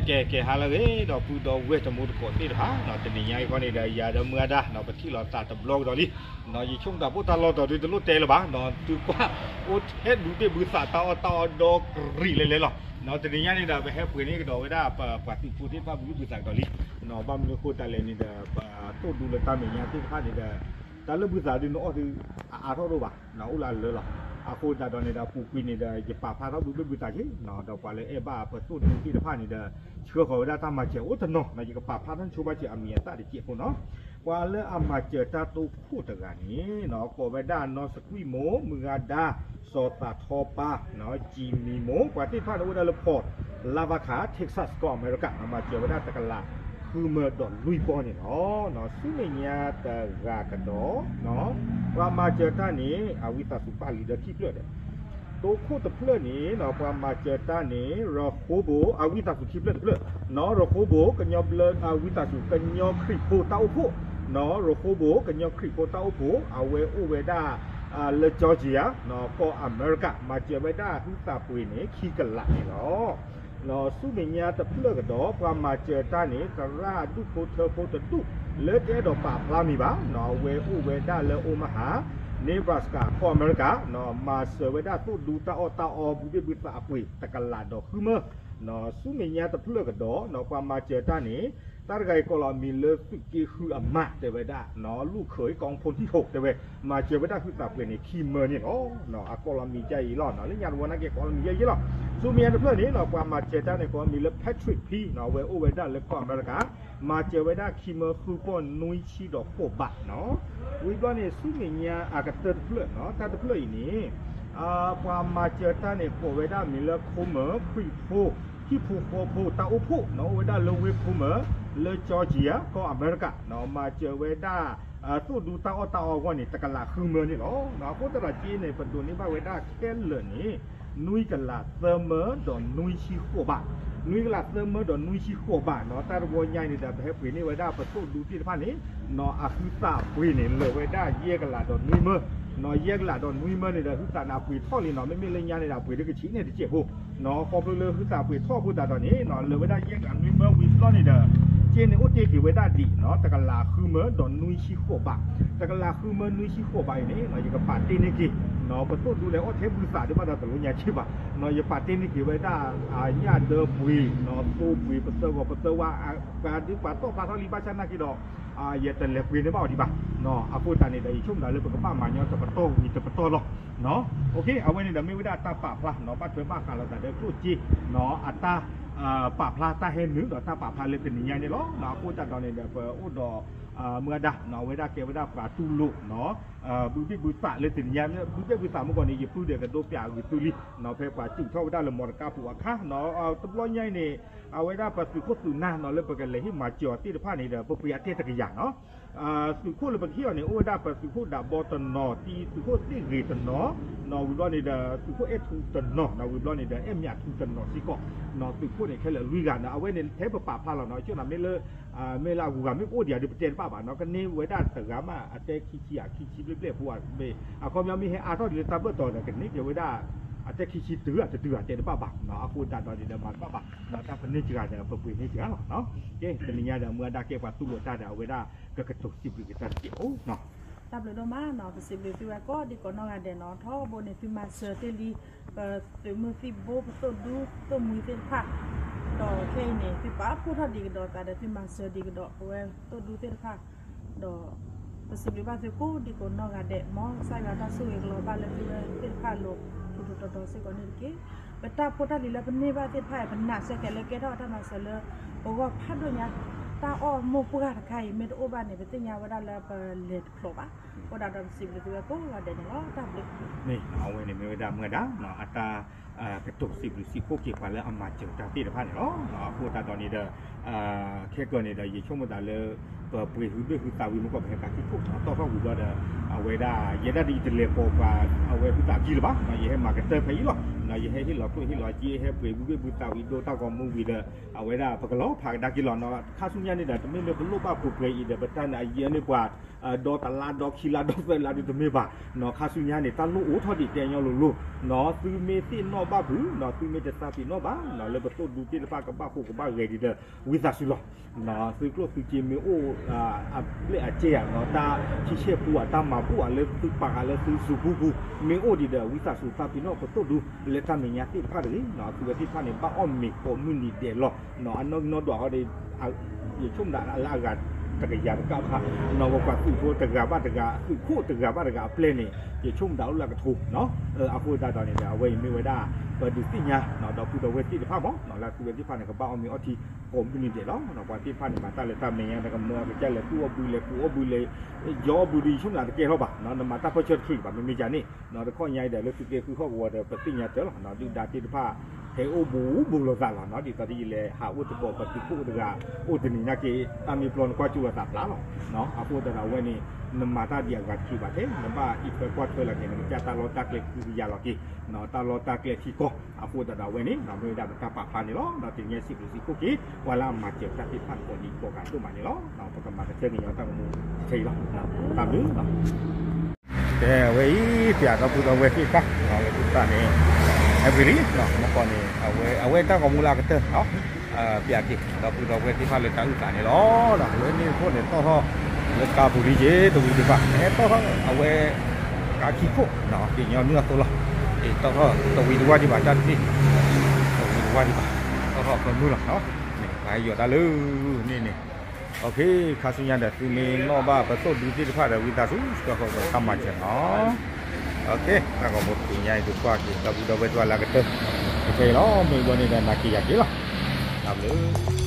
ကဲ ကဲ ဟါလၢအဂ့ၤ ဒီပုၢ်ဒီဝဲၢ်တံၤသကိးသ့ၣ်တဖၣ်, တနံၤညါအံၤဃီန့ၣ်ဒီး ယၤဒီးမုၢ်အဒါ ပထံၣ်လိာ်သးတဘျီကဒီးလံ. ယဆိကမိၣ်တၢ်ဘိၣ်တၢ်လီၢ်တတီၤဒုးတလိၣ်တဲလၢၤဘၣ်, သုကွၢ်အိၣ်ထဲဒူသ့ၣ်ဘုသး တၢ်အီၣ်တၢ်အီဒီကရံးလဲၤလဲၤလီၤ. တနံၤညါန့ၣ်ဒီး ပဟဲပှ့ၤန့ၢ်ကဒီးဝဲဒၣ် ပှၤသုးဖိသ့ၣ်တဖၣ် ဘုဘ့ၣ်ဘုသးကဒီးလံ. ဘၣ်မနုၤအဃိသတးလဲၣ်န့ၣ်ဒီး ပသိၣ်ဒူလၢတၢ်မဲာ်ညါသ့ၣ်တဖၣ်န့ၣ်ဒီး တၢ်လၢဘုသးဒုးနအီၣ်သု အအါထီၣ်ဒိၣ်ဘၣ်, အိၣ်လၢအလၢလီၤ. အဃိသတးဒီးန့ၣ်ဒီး အပူၤကွံာ်န့ၣ်ဒီး ယပာ်ဖျါထီၣ်ဘုဘ့ၣ်ဘုသးက့ၤ, ဒီးပှၤလၢအဲၣ်ဘၣ်ပသိၣ်ဒူသ့ၣ်တဖၣ်န့ၣ်ဒီး ဆှၢဃီၤဝဲဒၣ်တၢ်မၤစၢၤအိၣ်တနီၤ, ယကပာ်ဖျါထီၣ်ဆိဘၣ်စၢၤအမံၤအသၣ်တစဲးဖိနီၤ. ပှၤလၢအမၤစၢၤတၢ်တိခိၣ်တဂၤန့ၣ် ကိးဝဲဒၣ်နီၢ်စကွံၣ်မိၢ် မုၢ်ဂၤဒါ စီၤသးထီပၢ် ကၠံမံမိၢ် ပှၤသ့ၣ်တဖၣ်န့ၣ်အိၣ်ဝဲဒၣ်လၢ Fort Lavaca Texas ကီၢ်အမဲရကၤ, မၤစၢၤဝဲဒၣ်တကလးဃုမၢဒီးလွံၢ်ပီၢ်န့ၣ်လီၤ. ဆူမဲာ်ညါတဂၤကဒီး ပှၤမၤစၢၤတၢ်န့ၣ် အဝံသးစူၤပာ်လံဒီးခံဖျၢၣ်ဒီး တိခိၣ်တဖျၢၣ်န့ၣ် ပှၤမၤစၢၤတၢ်န့ၣ် ရဃိဘိ အဝံသးစူၤခံဖျၢၣ်တဖျၢၣ်, နီၢ်ရဃိဘိ ကညီဘျၢ အဝံသးစူၤ ကညီခရံာ်ဖိတၢ်အိၣ်ဖှိၣ်, နီၢ်ရဃိဘိ ကညီခရံာ်ဖိတၢ်အိၣ်ဖှိၣ် အဝဲအိၣ်ဝဲဒၣ် လၢ Georgia ကီၢ်အမဲရကၤ မၤစၢၤဝဲဒၣ်ဟုသးပှ့ၤန့ၣ် ခံကလးန့ၣ်လီၤ. ဆူမဲာ်ညါတဖျၢၣ်ကဒီး ပှၤမၤစၢၤတၢ်န့ၣ် သရၣ်ဒူၣ်ဖိထၢဖိတဒူၣ် လၢတအဲၣ်ဒိးပာ်ဖျါမံၤဘၣ်, အဝဲအိၣ်ဝဲဒၣ်လၢ Omaha Nebraska ကီၢ်အမဲရကၤ, မၤစၢၤဝဲဒၣ်သိၣ်ဒူတၢ်အီၣ်တၢ်အီ ဘုဘ့ၣ်ဘုသးအပှ့ၤ တကလးဒီးဃုမၢ. ဆူမဲာ်ညါတဖျၢၣ်ကဒီး ပှၤမၤစၢၤတၢ်န့ၣ် တၢ်တဂၤအံၤကိးလီၤမံၤလၢသုးက့ဃုအမး တဲဝဲဒၣ် လူၢ်ခၢအံၤ ကီဖိနံၣ်ဟိး တဲဝဲ မၤစၢၤဝဲဒၣ်ဟုသးပှ့ၤန့ၣ် ခံမၢန့ၣ်လီၤ. အကိးလီၤမံၤယါအံၤလီၤ, လၢညါတဝီနာ်က့ ကိးလီၤမံၤယါအံၤလီၤ. ဆူမဲာ်ညါတဖျၢၣ်န့ၣ် ပှၤမၤစၢၤတၢ်န့ၣ် ကိးမံၤလၢ Patrick P အဝဲအိၣ်ဝဲဒၣ်လၢကီၢ်အမဲရကၤ, မၤစၢၤဝဲဒၣ်ခံမၢဃုပီၢ်နွံဆံဒီးဃိးဘး, ဝံၤဘျီန့ၣ် ဆူမဲာ်ညါအကတၢၢ်တဖျၢၣ် တၢ်တဖျၢၣ်အံၤန့ၣ် ပှၤမၤစၢၤတၢ်န့ၣ် ကိးဝဲဒၣ်မံၤလၢ ခိမၢခရံာ်ဖိ ဟံၣ်ဖိဃီဖိတၢ်အိၣ်ဖှိၣ် အိၣ်ဝဲဒၣ်လၢဝ့ၢ်ခိမၢ လၢ Georgia ကီၢ်အမဲရကၤ, မၤစၢၤဝဲဒၣ် သိၣ်ဒူတၢ်အီၣ်တၢ်အီအဂီၢ်န့ၣ် တကလးဃုမၢန့ၣ်လီၤ. အဃိသတးဒီးက့န့ၣ် ပဒိးန့ၢ်ဘၣ်ဝဲဒၣ်ခဲလၢာ်န့ၣ် နွံကလးသၢမၢဒီးနွံဆံဃိးဘး, နွံကလးသၢမၢဒီးနွံဆံဃိးဘးနီၤ. တၢ်တဝီညါအံၤန့ၣ်ဒီး ပဟဲပှ့ၤန့ၢ်ဝဲဒၣ်ပသိၣ်ဒူသ့ၣ်တဖၣ်န့ၣ် အဟုသးပှ့ၤန့ၣ် လၢာ်ဝဲဒၣ်ယဲၢ်ကလးဒီးနွံမၢ, ယဲၢ်ကလးဒီးနွံမၢန့ၣ်ဒီး ဟုသးန့ၣ်အပှ့ၤထီၣ်လံနီၤ. မ့မ့ၢ်လၢညါန့ၣ်ဒီး အပှ့ၤဒၣ်ကဆံးန့ၢ်တစဲးဖိနီၤ. ခီဖျိလၢဟုသးပှ့ၤထီၣ်အဃိသတးဒီးန့ၣ် လၢာ်ဝဲဒၣ်ယဲၢ်ကလးနွံမၢဝံၤဘျီန့ၣ်ဒီး က့န့ၣ်အိၣ်တ့ၢ်က့ၤဝဲဒၣ်ဒံးနီၤ တကလးဃုမၢဒီးနွံဆံဃိးဘး, တကလးဃုမၢနွံဆံဃိးဘးအံၤန့ၣ် ယကပာ်တ့ၢ်န့ၢ်က့ၤ ပသိၣ်ဒူလဲၤအိၣ်ထဲဘုသးဒ်ဘၣ်ဒီးတလိၣ်ညါဆ့ဘၣ်နီၤ. ယပာ်တ့ၢ်န့ၢ်က့ၤဝဲဒၣ် ညၣ်ဒၢပှ့ၤနီၤ, သိပှ့ၤ ပသၢဂီၤပသၢဝါ ပှၤဒုးပှၤတီၣ်ဖျါထီၣ်လံ ဘၣ်ဆၣ်နာ်က့ဒီး ယတလဲၤပှ့ၤန့ၢ်ဘၣ်အီၤဒံးဘၣ်နီၤ. အဃိသတးန့ၣ်ဒီး ယဆိကမိၣ်ဒၣ်လၢပကဘၣ်မၤညီတပတီၢ်ဝံၤတပတီၢ်လီၤ. အဝဲန့ၣ်ဒီးမ့ၢ်ဝဲဒၣ်တၢ်ပာ်ဖျါနီၤ, ဘၣ်ထွဲဘၣ်ဃးလိာ်သးဒီးကျိၣ်စ့နီၤ အတၢ် ပာ်ဖျါတၢ်ဟဲနုာ်ဒီးတၢ်ပာ်ဖျါလၢတနံၤညါန့ၣ်လီၤ. အဃိသတးဒီးန့ၣ်ဒီး ပအိၣ်ဒီး မုၢ်အဒါနီၤ အဝဲဒၣ်ကဲဝဲဒၣ်ပှၤတူၢ်လိာ်နီၤ ဘုဘ့ၣ်ဘုသးလၢတနံၤညါ ဘုဘ့ၣ်ဘုသးမုၢ်ဂီၤန့ၣ် ယပုၢ်ဒီးကဒိပျးအဂ့ၢ်သုလံနီၤ ဖဲပှၤစူးထီၣ်ဝဲဒၣ်လၢမီတကါပူၤအခါနီၤ. တဘျီညါအံၤန့ၣ် အဝဲဒၣ်ပသုးခိၣ်သုးနၢ်နီၤ လၢပကလဲၤဟ့ၣ်မၤစၢၤအီၤသ့ၣ်တဖၣ်န့ၣ်ဒီး ပပှ့ၤအတဲတကယၤနီၤ သုးခိၣ်လၢပကဟ့ၣ်အီၤန့ၣ် အိၣ်ဝဲဒၣ်ပသုးခိၣ်ဒးဘီတနီၤ, တံသုးခိၣ်သ့ၣ်ဂ့ၤတနီၤနီၤ, ဝံၤဘျီန့ၣ်ဒီး သုးခိၣ်အဲၣ်ထူတနီၤနီၤ, ဝံၤဘျီန့ၣ်ဒီး အဲၣ်မၠးထူတနီၤစ့ၢ်ကီးနီၤ. သုးခိၣ်န့ၣ်ခဲလၢာ်လွံၢ်ဂၤနီၤ. အဝဲန့ၣ်ထဲပပာ်ဖျါလီၤနီၤ, ဆိၣ်နၤမ့ၢ်လၢ မ့ၢ်လၢအဂုၤအဂၤမ့ၢ်ပအိၣ်ဒံးဧါဒီး ပတဲတဘၣ်ဘၣ်နီၤ. ကန့ၢ်ဝဲဒၣ်တဂၤမး အတဲခံဆံ အခံဆံဘျဲၣ်ဘျဲၣ်ဖိဧါမ့ၢ် အခီပညီမ့ၢ်ဟဲအါထီၣ်ဒ်လၢတၢ်ဘၢၣ်တီၤဒီး ကန့ၢ်က့ၤဝဲဒၣ် အတဲခံဆံတုၤဧါတတုၤဧါတဲတဘၣ်ဘၣ်နီၤ. အဃိသတးဒီးန့ၣ်ဒီး မၤတဘၣ်ဘၣ်နီၤ, တၢ်ပန့ၢ်စှၤဒီး ပပှ့ၤန့ၢ်စှၤလီၤနီၤ. ကဲ တနံၤညါဒီး မုၢ်အဒါကဲပှၤတူၢ်လိာ်တၢ်ဒီး အဝဲဒၣ် ကကတိၤစံးဘျုးက့ၤတၢ်တစဲးဖိနီၤ. တၢ်ဘျုးဒိၣ်မးနီၤ, ပစံးဘျုးသုဝဲကိးဒံကိးနီၢ်ဂၤဒဲးနီၤ, ထီဘိန့ၣ် သုမၤစၢၤတ့ၢ်လံ ပသုးမုၢ်သံၣ်ဘိ ပသိၣ်ဒူ သိၣ်မှံသ့ၣ်တဖၣ်, ဒီးခဲအံၤန့ၣ် သုပာ်ဖှိၣ်ထီၣ်ဒံးကဒီးသးဒီး သုမၤစၢၤဒံးကဒီး ပဝဲသိၣ်ဒူသ့ၣ်တဖၣ်, ဒီး ပစံးဘျုးဘၣ်သုကိးဒံကိးနီၢ်ဂၤဒဲး, မ်ကစၢ်ယွၤတၢ်ဆိၣ်ဂ့ၤကလီၤဘၣ်လၢ သုဝဲသ့ၣ်တဖၣ်အလိၤ ထူထူတီတီစ့ၢ်ကီးန့ၣ်တက့ၢ်. ပတၢ်ဖိတၢ်လံၤလၢပန့ၢ်ဘၣ်သ့ၣ်တဖၣ်အံၤ ပနာ်စ့ၢ်ကီးလၢကဲထီၣ်တၢ်မၤစၢၤလၢ ပဂီၢ်ဖးဒိၣ်ညါ, တၢ်အီၣ်မိၢ်ပှၢ်တခါအံၤ မ့ၢ်တအိၣ်ဘၣ်န့ၣ် ပသ့ၣ်ညါဝဲဒၣ်လၢပလဲၤတဖျိးဘၣ်. အဃိဒၣ်ဒီးပစံးဘျုးသုဝဲကိးဂၤဒဲးန့ၣ်လီၤ. တၢ်ဘျုး မ့ၢ်အဝဲန့ၣ်မ့ၢ်ဝဲဒၣ်မုၢ်အဒါ အတၢ် ကတိၤစံးဘျုးစံးဖှိၣ်က့ၤပှၤလၢအမၤစၢၤတၢ်သ့ၣ်တဖၣ်န့ၣ်လီၤ. အဃိသတးဒီးန့ၣ်ဒီး ခဲကၢန့ၣ်ဒီး ယဆိကမိၣ်သးလၢ ပပှ့ၤဟုဘ့ၣ်ဟုသးဝံၤမ့ၢ်ကီး ပဟဲကးခံခိၣ်တီၣ်ထီၣ်ဝံၤဘျီဒီး အဝဲဒၣ် ယဲဒၣ်ဒ်အံၤတလဲၤပိာ်ပှၤ အဝဲဟုသးအခံလၢၤဘၣ်, ယဟဲမၤကတၢၢ်ဖဲအံၤလီၤ. ယဟဲဟ့ၣ်လီၤကျိၣ်ဟ့ၣ်လီၤစ့ ဟဲပှ့ၤဟုဘ့ၣ်ဟုသးဝံၤ ဒိတၢ်ဂီၤမူဝံၤဒီး အဝဲဒၣ်ပကလီၤဖးကဒါက့ၤလီၤနီၤ. ခါဆူညါန့ၣ်ဒီး တမ့ၢ်လၢပလိၣ်ဘၣ်ပှ့ၤပှ့ၤအံၤဒီး ပတၢ်န့ၣ်အယံာ်န့ၢ်ပှၤ ဒီတလါဒီခံလါဒီသၢလါဒုးတမ့ၢ်ဘၣ်, နီၢ် ခါဆူညါန့ၣ် တၢ်လိၣ်အိၣ်ထီၣ်ဒံးတဲညီလိၤလိၤ, နီၢ် သုမ့ၢ်သ့ၣ်နီၣ်ဘၣ်ဖုး, နီၢ် သုမ့ၢ်တသးပ့ၤနီၣ်ဘၣ်, နီၢ် လၢပသိၣ်ဒူသ့ၣ်တဖၣ်ကဘၣ်ဃိကဘၣ်ဂဲၤဒံးဒီး ဝံသးစူၤလီၤ. နီၢ် သုကျိၣ်သုစ့မ့ၢ်အိၣ် အပျဲၢ်အကဲဧါ, နီၢ် တၢ်ထံဆဲၣ်ပူဧါ, တၢ်မၤဘူၣ်ဧါ, လၢသုပာ်ဃာ်လၢသုစူၤပူပူၤ မ့ၢ်အိၣ်ဒံးဒီး ဝံသးစူၤသးပ့ၤနီၣ်ပသိၣ်ဒူ လၢတၢ်မဲာ်ညါသ့ၣ်တဖၣ်တဂ့ၤ, နီၢ် အသုဝဲသ့ၣ်တဖၣ်န့ၣ် ဘၣ်အီၣ်မ့ၤကိးမုၢ်နံၤဒဲးလီၤ. နီၢ် အနီၢ်နီၢ်ဒွးဃီဒီး ယဆိကမိၣ်ဒၣ်လၢအဂၤတကယၤတကးဖး, နီၢ် ပကွၢ်သုးဖိတဂၤဘၣ်တဂၤ, သုးခိၣ်တဂၤဘၣ်တဂၤအပျဲၢ်န့ၣ် ယဆိကမိၣ်ဒၣ်အိၣ်လၢအကထိ, နီၢ် အဃိသတးဒီးန့ၣ်ဒီး အဝဲအံၤမ့ၢ်ဝဲဒၣ် ပဒုးသ့ၣ်ညါ နီၢ် ဒီပုၢ်ဒီဝဲၢ်သ့ၣ်တဖၣ်မး, နီၢ် လၢအသုဝဲသ့ၣ်တဖၣ်န့ၣ် ကဘၣ်အီၣ်မ့ၤအီထံကိးမုၢ်နံၤဒဲးလီၤ. နီၢ် ပှၤသ့ၣ်တဖၣ်န့ၣ် မၤတၢ်လၢတၢ်မဲာ်ညါ နကမၢအကစၢ်လဲၤသူၣ်အီၣ်ဘုလဲၤကူးအီၣ်ဘုလဲၤ ယီအီၣ်ဘုဒီး ယဆိကမိၣ်ဒၣ်တကဲထီၣ်ဘၣ်, နီၢ် နမၤတၢ်ပၢဆှၢတချုးဘၣ် မ့မ့ၢ်ယၤန့ၣ်, နီၢ် တခီညါအံၤဒီး လၢသုးက့ဃုဟီၣ်ကဝီၤဒီး ပသ့ၣ်ညါတၢ်လီၤ, နီၢ် ဒုၣ်ဒါသ့ၣ်တဖၣ် ဟဲအိၣ်ဘူးဘူးလိာ်သးလီၤ, နီၢ် ဒ်သိးဒီးယလဲၤဟးအိၣ်သကိးပသုးခိၣ်တဂၤ အိၣ်တနံၤနာ်က့ တၢ်မ့ၢ်ပျီနကွၢ်ကၠိလိာ်သးဖျါလီၤ. နီၢ် အဃိသတးဒီးအဝဲန့ၣ် နမၤတၢ်ဒ်အဂၤတချုးဘၣ်ထဲ နဘၣ်အံးထွဲကွၢ်ထွဲလီၤက့ၤ နကစၢ်တၢ်လီၢ်တၢ်ကျဲဃုကယၤလီၤက့ၤ, နီၢ် တၢ်လီၢ်တၢ်ကျဲထံကီၢ်, အဃိသတးဒီးအဝဲန့ၣ် နီၢ် မ့ၢ်ဝဲဒၣ်ပတၢ်ပာ်ဖျါန့ၣ်လီၤ. နီၢ် တနံၤညါစံးဘျုးစံးဖှိၣ်က့ၤ ပှၤလၢအမၤစၢၤတၢ်သ့ၣ်တဖၣ်ကိးဒံကိးဂၤဒိၣ်မးန့ၣ်လီၤ. နီၢ် ပကမၤကဆၢကညီၤတၢ်ဂီၤမူတဆၢအံၤလီၤ. တၢ်ဘျုးလီၤ. ကဲ အဝဲအံၤ ပျးဒီပုၢ်ဒီဝဲၢ်သ့ၣ်တဖၣ် လၢသုသးန့ၣ် ဟဲပှ့ၤလံ မ့ၢ်ကီးန့ၣ် အဝဲ အဝဲတၢ်ဂီၤမူလၢအကတၢၢ် ပျးက့ၤ ဒီပုၢ်ဒီဝဲၢ်သ့ၣ်တဖၣ်လၢတၢ်အုၣ်သးန့ၣ်လီၤ. လၢန့ၣ်အဃိန့ၣ် တီၢ်ထီၣ် လၢကါပူၤလံက့ၤ တဝံၤဒံးဘၣ် ဟဲတီၢ်ထီၣ်အဝဲ ကါခံခိၣ် ကညီနုၢ်အသိးလီၤ. တီၢ်ထီၣ်တဝံၤတဝါဒံးဘၣ်တၢ်တသ့ တဝံၤတဝါဒံးဘၣ် တီၢ်ထီၣ်အဖၢမုၢ်လီၤ. ပဟဲယီၤတၢ်လၢန့ၣ်န့ၣ် ခါဆူညါဒီး သုမ့ၢ်နီၣ်ဘၣ်ပသိၣ်ဒူသ့ၣ်တဖၣ်ဒီး ဝံသးစူၤ ဆှၢဃီၤဒီးတၢ်မၤစၢၤနီၤ. တၢ်ဂီၤမူတနံၤညါအံၤ ဒုးကွၢ်က့ၤ ဒီပုၢ်ဒီဝဲၢ်သ့ၣ်တဖၣ်လၢအကတၢၢ် ကထဲအံၤလီၤ. မ့ၢ်ဘျီန့ၣ်ဒီး နာ်က့ၤယၤက့ၤလီၤ. တၢ်ဘျုး